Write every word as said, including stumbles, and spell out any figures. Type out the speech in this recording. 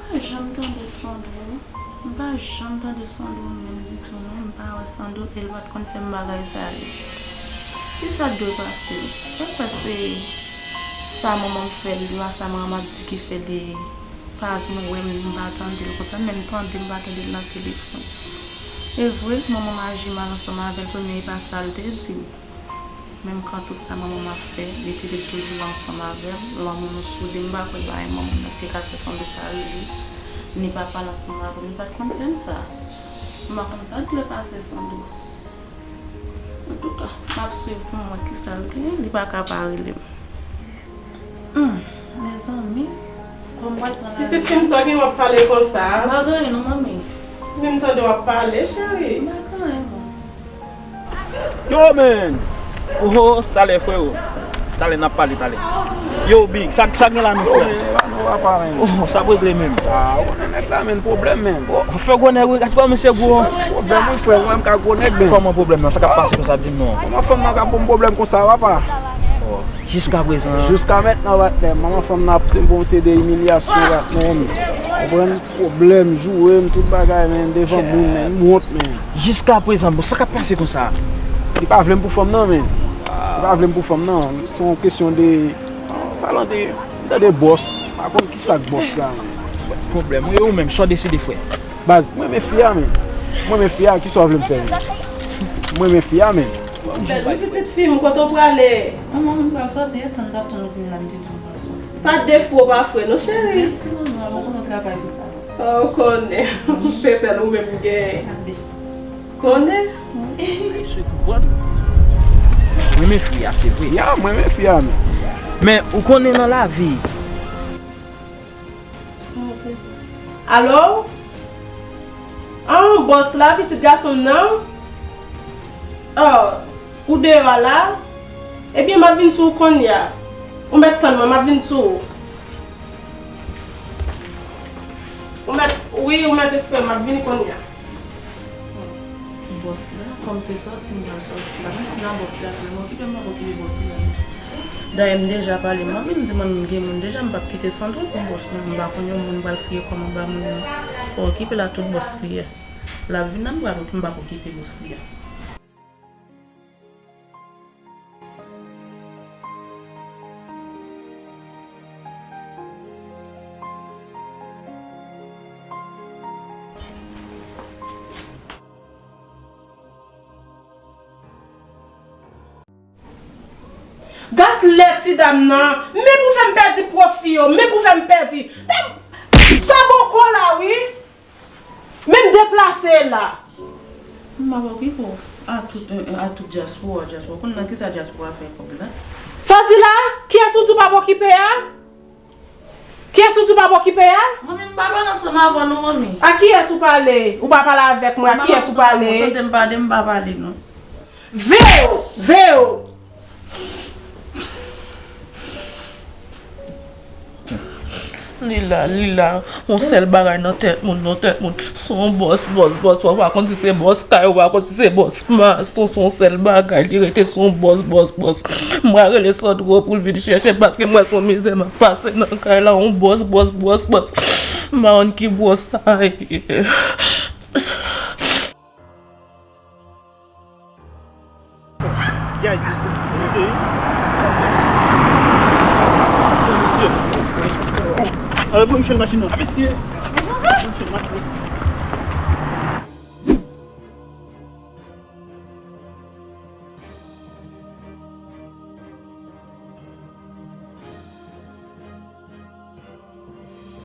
M pa janm tande Sandro. M pa janm tande Sandro menm ditou non. M pa wè Sandro e l pa t konn fè m bagay sa yo. Kisa k dwe pase? Ou kwè se sa manman m fè l la, sa manman m ap di ki fè li pa vin wè m, m pa tande l konsa, menm tande m pa tande l nan telefòn. E vre, manman m aji mal ansanm avè l, premye e pa sa l te di m. Menm kan tout sa manman m ap fè, li te dwe toujou ansanm avè m. Lanmou nou soude, m pa kwè bagay manman m nan te ka fè Sandro pa rele, ni pa pale ansanm avè m, li pa t konn fè m sa. M pa konn sa k dwe pase Sandro. Antouka, m ap swiv pou m wè kisa l gen, li pa ka pa rele m. Hmm, mezanmi, kòm mwen pran la. Pitit fi m, sa gen w ap pale konsa? M pa gen anyen non, manmi. Men m tande w ap pale, cheri. M pa gen anyen, manmi. Yo, man! Oho, talè, freo. Talè, n ap pale, talè. Yo, Big, sa, sa gen la, men, frè? Yo, men, pa nou, papa, men. Oh, sa ap regle menm. Sa, ou konnen nèg la, men, pwoblèm, men. Oh, fè gwo nèg, wi, gad kòman misye gwo. Pwoblèm, wi, frè, mwen, m ka gwo nèg, men. Kòman pwoblèm nan? Sa k ap pase konsa, di m non. Kòman fanm nan ka ban m pwoblèm konsa, papa? Oh, jiska prezan. Jiska mentnan, patnè, manman fanm nan ap se bon, se de imilyasyon, patnè, men. Konprann? Pwoblèm, joure m, tout bagay, men, devan moun, men, m wont, men. Jiska prezan, bon, sa k ap pase konsa? Li pa vle m pou fanm nan, men. Li pa vle m pou fanm nan. Se yon kesyon de, palan de, de, de bòs. M pa konn kisa k bòs la, men. Pwoblèm, wi, ou menm, sa w deside, frè? Baz, mwen renmen fi a, men. Mwen renmen fi a, kisa w vle m fè, men? Mwen renmen fi a, men. Bèl wi pitit fi m, kote w prale? Manman, m pral sòti, e tann, t ap tann ou vini la, m te di w m pral sòti. Pa defo, pa fre non, cheri. Mèsi, manman, mwen konnen w travay pou sa. Oh, ou konnen. Se sèl ou menm m genyen. Abi. Konnen? Wi. Ayisyen konprann. Mwen renmen fi a, se vre. Ya, mwen renmen fi a, men. Men, ou konnen nan lavi. Alo? Ah, bòs la, pitit gason m nan? Oh, ou deyò a la? Ebyen, m ap vin sou ou kounye a. Ou mèt tann mwen, m ap vin sou ou. Ou mèt, wi, ou mèt espere m, m ap vini kounye a. Bòs la, kòm se sòti m pral sòti la, m konnen bòs la, m okipe m, m ap okipe bòs la. Dayè, m deja pale, m anvi m di mwen, m gen moun deja, m p ap kite Sandro pou bòs mwen, m pa konn yon moun m pral fouye kò m anba moun nan. Okipe la, tout bòs li ye. L ap vin la, m pral, m p ap okipe bòs li a. Gad lè ti dam nan, men pou fè m pèdi pwofi yo, men pou fè m pèdi. Ta, ta boko la wi. Men m deplase la. M ap okipe w a tout, a tout dyaspora, dyaspora. Konn nan kisa dyaspora fè kòb la? Sa w di la? Kiyès ou di w p ap okipe a? Kiyès ou di w p ap okipe a? Manmi, m pa pale ansanm avè w non, manmi. A kiyès ou pale? Ou pa pale avèk mwen, a kiyès ou pale? Tande m pale, m pa pale non. Veo! Veo! Li la, li la. Yon sèl bagay nan tèt moun, nan tèt moun. Se yon bòs, bòs, bòs. Ou pa konn si se bòs kay, ou pa konn si se bòs mason. Se yon sèl bagay. Li rete se yon bòs, bòs, bòs. Mwen rele Sandro pou l vin chèche m paske mwen se yon mizè m ap pase nan kay la. Yon bòs, bòs, bòs, bòs. M pa konn ki bòs sa ye. Yay, mesye, mesye. Sa k fè, mesye? Bon, ale pou m chèche machin nan. A, mesye. Pou m chèche machin nan.